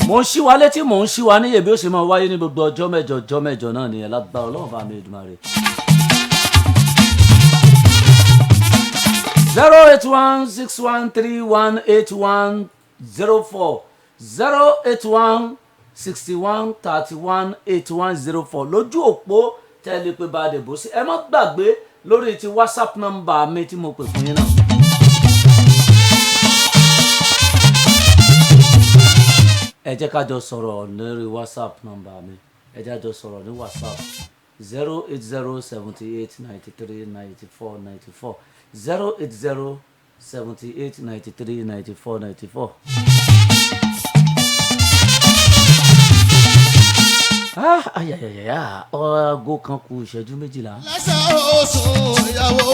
Mo ń ṣí wa létí, mò ń ṣí wa níyè bí ó ṣe máa wáyé ní gbogbo ọjọ́ mẹ́jọ ọjọ́ mẹ́jọ náà nìyẹn, lágbára Ọlọ́run bá mi Èdùmàrè. 08161318104, 08161318104 lójú òpó tẹ́lẹ̀ pé bá a dè bó sí. Ẹ má gbàgbé lórí ti WhatsApp nọ́mbà mi tí mo pè fún yín náà. Ẹ jẹ́ ká jọ sọ̀rọ̀ lórí WhatsApp nọ́mbà mi. Ẹ jẹ́ ká jọ sọ̀rọ̀ ní WhatsApp, 08078939494, 08078939494. Ah, ayayaya, aago kan kù ìṣẹ́jú 12. Lẹ́sẹ̀ oṣù ìyàwó.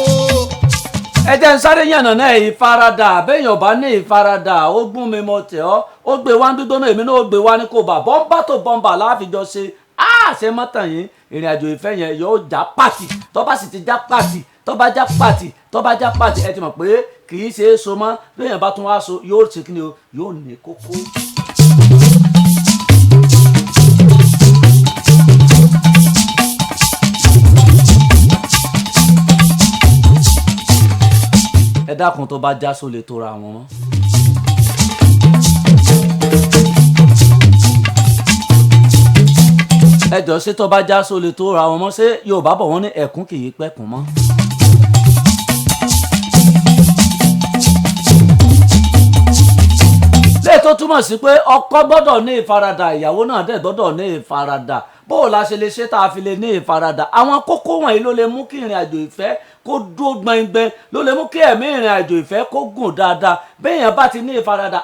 Ẹ jẹ́ ń sáré yànnà náà. Ìfaradà, béèyàn bá ní ìfaradà, ó gún mi mọ tẹ̀ ọ́, ó gbé wá ń gbígbóná, èmi náà ó gbé wá ní kò bá bọ́ńbà tó bọ́ńbà láàfijọ́ ṣe á ṣe mọ́tàn yín. Ìrìn àjò ìfẹ́ yẹn yóò já pàtì. Tó bá sì ti já pàtì, tó bá já pàtì, tó bá já pàtì, ẹ ti mọ̀ pé kì í ṣe é so mọ́. Béèyàn bá tún wá so, yóò ṣe kí ni o? Yóò ní kókó. Ẹ dákun, tó bá já sólè tó ra wọn mọ́. Ẹ jọ, ṣé tó bá já sólè tó ra wọn mọ́? Ṣé Yorùbá bọ̀, wọ́n ní ẹ̀kún kì í pẹ̀kún mọ́. Lẹ́yìn tó túmọ̀ sí pé ọkọ gbọ́dọ̀ ní ìfaradà, ìyàwó náà dẹ̀ gbọ́dọ̀ ní ìfaradà. Bó o la ṣe lè ṣe tá a fi lè ní ìfaradà? Àwọn kókó wọ̀nyí ló lè mú kí ìrìn àjò ìfẹ́ kó dúró gbẹngbẹng, ló lè mú kí ẹ̀mí ìrìn àjò ìfẹ́ kó gùn dáadáa. Béèyàn bá ti ní ìfaradà,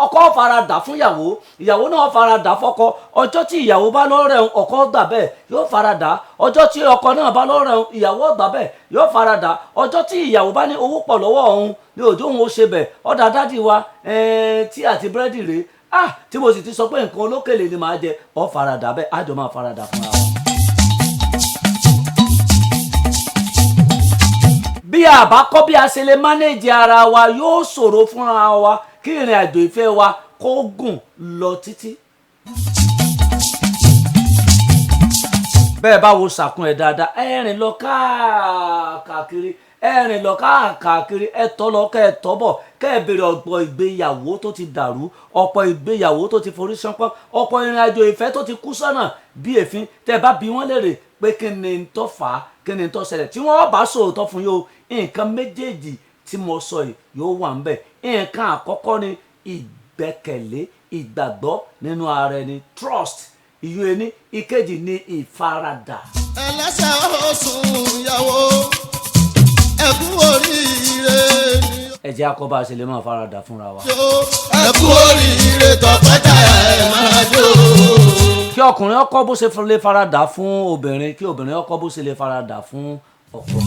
ọkọ faradà fún ìyàwó, ìyàwó náà faradà fọ́kọ. Ọjọ́ tí ìyàwó bá lọ́rẹ̀ ń, ọkọ gbà bẹ́ẹ̀, yóò faradà. Ọjọ́ tí ọkọ náà bá lọ́rẹ̀ ń, ìyàwó gbà bẹ́ẹ̀, yóò faradà. Ọjọ́ tí ìyàwó bá ní owó pọ̀ lọ́wọ́ òun ní òjò òun ó ṣe bẹ̀ ọ̀dà dádì wa, tí àti búrẹ́dì rèé, ah, tí mo sì ti sọ pé nǹkan olókèlè ni màá jẹ, ọ faradà bẹ́ẹ̀, àjọ máa faradà fúnra wọn. Bí a bá kọ́ bí a ṣe lè manage ara wa, yóò ṣòro fúnra wa kí ìrìn àjò ìfẹ́ wa kó gùn lọ títí. Bẹ́ẹ̀ bá wo sàkún ẹ̀ dáadáa, ẹ rìn lọ káàkiri, ẹ rìn lọ káàkiri, ẹ tọ́ lọ kẹ́ ẹ tọ́ bọ̀, kẹ́ ẹ béèrè ọ̀pọ̀ ìgbéyàwó tó ti dàrú, ọ̀pọ̀ ìgbéyàwó tó ti forí ṣánpọ́n, ọ̀pọ̀ ìrìn àjò ìfẹ́ tó ti kú sọ́nà bí èéfín. Tẹ́ ẹ bá bi wọ́n léèrè pé kí ni ń tó fà á, kí ni ń tó ṣẹlẹ̀, tí wọ́n bá sòótọ́ fún yóò, nǹkan méjèèjì tí mo sọ yìí yóò wà ńbẹ̀. Nǹkan àkọ́kọ́ ni ìgbẹ́kẹ̀lé, ìgbàgbọ́ nínú ara ẹni, trust, ìyún ẹni. Ìkejì ni ìfaradà. Ẹlẹ́sẹ̀ oṣù ìyàwó, ẹkú oríire ni. Ẹ jẹ́ akọ́ bá a ṣe lè máa faradà fúnra wa. Jó, ẹkú oríire, tọpẹ́tàyà ẹ̀ máa jó. Kí ọkùnrin ọkọ bó ṣe lè faradà fún obìnrin, kí obìnrin ọkọ bó ṣe lè faradà fún ọkọ.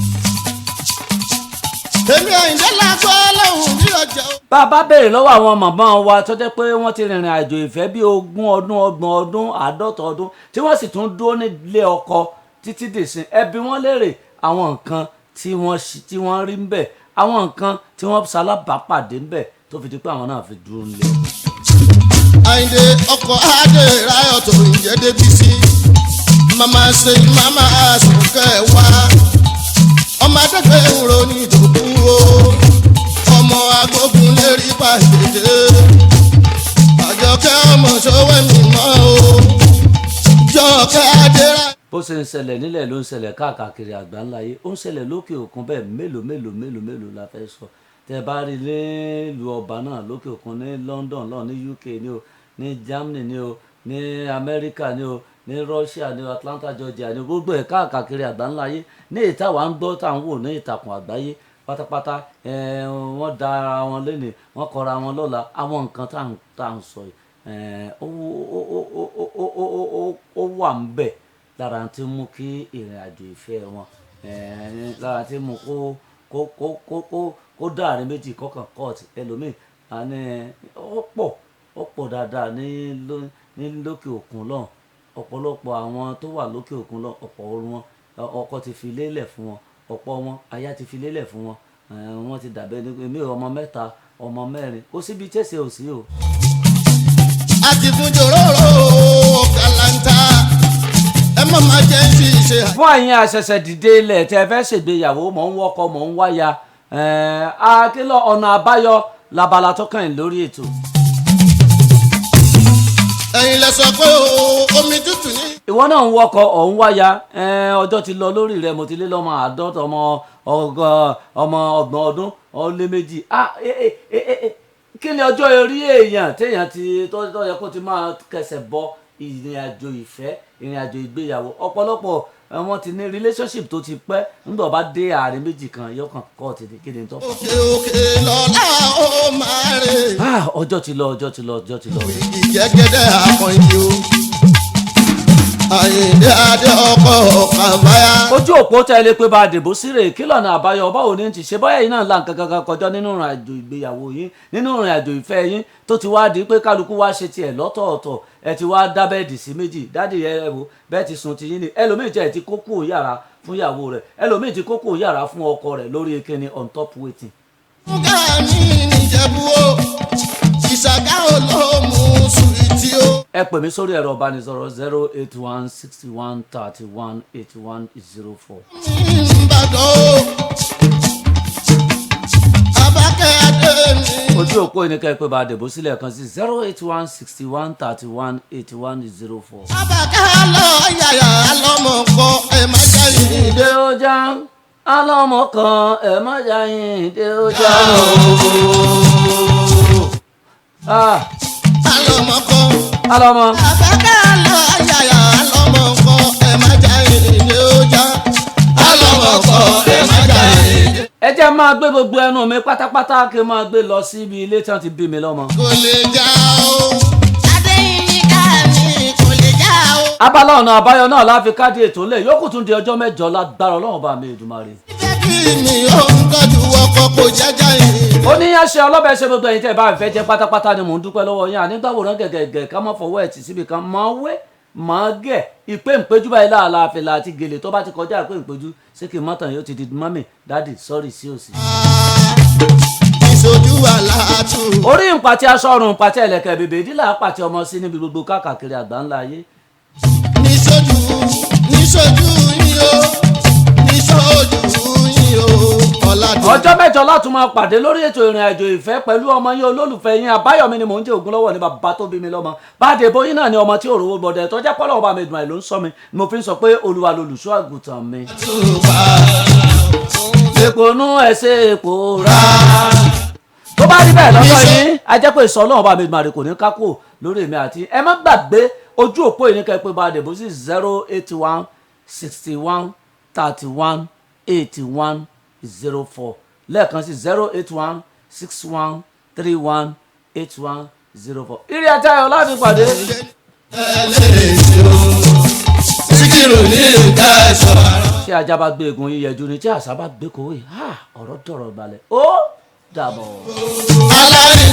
Èmi Àyìndé lágbó lóhùn bí ọjà o. Bá a bá béèrè lọ́wọ́ àwọn màmá wa tó jẹ́ pé wọ́n ti rìnrìn àjò ìfẹ́ bí 20 ọdún, 30 ọdún, 50 ọdún, tí wọ́n sì tún dúró nílé ọkọ títí dìsín, ẹ bi wọ́n léèrè àwọn nǹkan tí wọ́n rí ń bẹ̀, àwọn nǹkan tí wọ́n ṣalábàápàdé ń bẹ̀ tó fi di pé àwọn náà fi dúró nílé ọkọ. Àyìndé ọkọ̀ adé ráyọ̀ tó ń jẹ́ débi sí. Màmá ṣe màmá àsùnkẹ́ wá. Ọmọ adẹ́gbẹ́ ń ro ní ìdòkú o. Ọmọ agbógun lérí pàṣẹ. Àjọkẹ́ ọmọ ṣọwọ́ mi mọ́ o. Jọkẹ́ adé ráyọ̀. Bó ṣe ń ṣẹlẹ̀ nílẹ̀ ló ń ṣẹlẹ̀ káàkiri àgbáńlá yìí, ó ń ṣẹlẹ̀ lókè òkun bẹ́ẹ̀. Mélòó mélòó mélòó mélòó la fẹ́ sọ? Tẹ́ bá rí nílùú ọba náà lókè òkun, ní London náà, ní UK ní o, ní Germany ní o, ní Amẹ́ríkà ní o, ní Russia ní o, Atlanta, Georgia ní o, gbogbo ẹ̀ káàkiri àgbáńlá yìí ní ìta wa ń gbọ́ tá à ń wò ní ìtàkùn àgbáyé pátápátá. Wọ́n da ara wọn lénìí, wọ́n kọra wọn lọ́la. Àwọn nǹkan tá à ń sọ yìí, ó wà ń bẹ̀ lára tí ń mú kí ìrìn àjò ìfẹ́ wọn, lára tí ń mú kó dáàrin méjì kọkàn kọ́ọ̀tì ẹlòmíì. Àní ó pọ̀ dáadáa ní lókè òkun lọ́hùn. Ọ̀pọ̀lọpọ̀ àwọn tó wà lókè òkun lọ́hùn, ọ̀pọ̀ wọn ọkọ ti fi lélẹ̀ fún wọn, ọ̀pọ̀ wọn aya ti fi lélẹ̀ fún wọn. Wọ́n ti dàbẹ́ ní èmi, ọmọ mẹ́ta, ọmọ mẹ́rin, kó síbi tẹ̀sẹ̀ ò sí o. Àti fún jòróró kàlàǹtà, ẹ má má jẹ́ sí ṣe. Fún àyín àṣẹ̀ṣẹ̀ dìde ilẹ̀ tẹ́ fẹ́ ṣègbéyàwó, mọ̀ ń wọ́kọ, mọ̀ ń wáya, akílọ̀ ọ̀nà àbáyọ labala tó kàn yín lórí ètò. Ẹ̀yin lẹ sọ pé o omi tútù ní. Ìwọ náà ń wọkọ, ọ̀ ń wáya, ọjọ́ ti lọ lórí rẹ. Mo ti lé lọ́mọ 50, ọmọ ọgọ, ọmọ 32, ah, kí ni ọjọ́ orí èèyàn téèyàn ti tó yẹ kó ti máa kẹsẹ̀ bọ ìrìn àjò ìfẹ́, ìrìn àjò ìgbéyàwó? Ọ̀pọ̀lọpọ̀ wọ́n ti ní relationship tó ti pẹ́, nígbà bá dé àárín méjì kan, yọkàn kọ́ọ̀tì ní kí ni tó fà. Òkè òkè lọ́la ó máa rè. Ah, ọjọ́ ti lọ, ọjọ́ ti lọ, ọjọ́ ti lọ. Ìjẹ́gẹ́dẹ́ àkànjì o. Àyìndé adé ọkọ̀ kàbáyà. Ojú òpó tẹ́ ẹ lè pé bá a dìbò síre, kí lọ́nà àbáyọ? Báwo ni ti ṣe báyà yìí náà là ń kankan kọjá nínú ìrìn àjò ìgbéyàwó yín, nínú ìrìn àjò ìfẹ́ yín, tó ti wá di pé kálukú wá ṣe tiẹ̀ lọ́tọ̀ọ̀tọ̀, ẹ ti wá dá bed sí méjì, daddy ẹ wò, bẹ́ẹ̀ ti sùn ti yín ni. Ẹlòmíì jẹ́ ẹ ti kó kúrò yàrá fún ìyàwó rẹ̀, ẹlòmíì ti kó kúrò yàrá fún ọkọ rẹ̀ lórí kíni, on top waiting. Fúgà mi níjẹ̀bú o. Ìṣàgá olómù sùwìtì o. Ẹ pè mí sórí ẹ̀rọ ìbánisọ̀rọ̀ 08161318104. Ìbàdàn o. Abákẹ́ adé mi. Ojú òpó yìí ni kẹ́ ẹ pé bá a dìbò sílẹ̀ kan sí, 08161318104. Abákẹ́ lọ yàyà lọ́mọ kọ ẹ má jẹ́ ìdè. Ìdè ọjà alọ́mọ kan, ẹ má jà yín ìdè ọjà o. Ah, Alọ́mọkọ. alọ́mọ. Àfẹ́kẹ́ lọ yàyà alọ́mọkọ ẹ má já èdè ó já. Alọ́mọkọ ẹ má já èdè. Ẹ jẹ́ máa gbé gbogbo ẹnu mi pátápátá kí n máa gbé lọ síbi ilé tí wọ́n ti bí mi lọ́mọ. Kò lè já o. Adéyínká mi kò lè já o. Abala ọ̀nà àbáyọ náà la fi káàdì ètò ńlẹ̀ yòókù tún di ọjọ́ 8 lágbára Ọlọ́run bá mi Èdùmàrè. Bí mi ò ń tọ́jú ọkọ kò jẹ́jà ìrìn. Ó ní yá ṣe ọlọ́bẹ̀ ṣe gbogbo ẹ̀yin tẹ́ ẹ bá fẹ́ jẹ́ pátápátá ni mò ń dúpẹ́ lọ́wọ́ yín. Ànígbàwòrán gẹ̀gẹ̀gẹ̀ ká má fọwọ́ ẹ̀ tì síbi kan máa wé máa gẹ̀ ìpé ìpéjú báyìí láàlá àfẹlà àti gèlè tó bá ti kọjá ìpé ìpéjú ṣé kí n mọ́tàn yóò ti di mọ́mì dádì sọ́ọ̀rì sí òsì. Ìṣojú àlàtù. Orí ìpàtẹ aṣọ ọrùn ìpàtẹ ẹlẹ̀kẹ̀ bèbè ìdílà pàtẹ ọmọ sí níbi gbogbo káàkiri àgbáńlá ayé. Níṣojú níṣojú yín o. Níṣojú yín o. Ọ̀làdùn. Ọjọ́ 8 láti máa pàdé lórí ètò ìrìn àjò ìfẹ́ pẹ̀lú ọmọ yín olólùfẹ́ yín Àbáyọ̀mí ni mò ń jẹ́ Ògúnlọ́wọ̀ ní bàbá tó bí mi lọ́mọ báde bóyí náà ni ọmọ tí òrówó gbọdẹ tọ́jà pọ́lọ́ ọba mi dùn àìló ń sọ mi ni mo fi ń sọ pé Olúwa lolùṣọ́ àgùntàn mi. Èpò nú ẹsẹ̀ èpò rà. Tó bá rí bẹ́ẹ̀ lọ́dọ̀ yín a jẹ́ pé ìsọ Ọlọ́run ọba mi dùn àrè kò ní kákò lórí èmi àti ẹ má gbàgbé ojú òpó yìí ní kẹ́ pé bá a dìbò sí 081 61 31 81 04 lẹ́ẹ̀kan sí 081 61 31 81 04. Ire àti ayọ̀ láti pàdé. Síkírù ní ìka ẹ̀ṣọ́. Tí ajá bá gbé egun yíyẹjú ni tí àṣà bá gbé kòwé ọ̀rọ̀ dọ̀rọ̀ balẹ̀ ó dàbọ̀. Alárinà.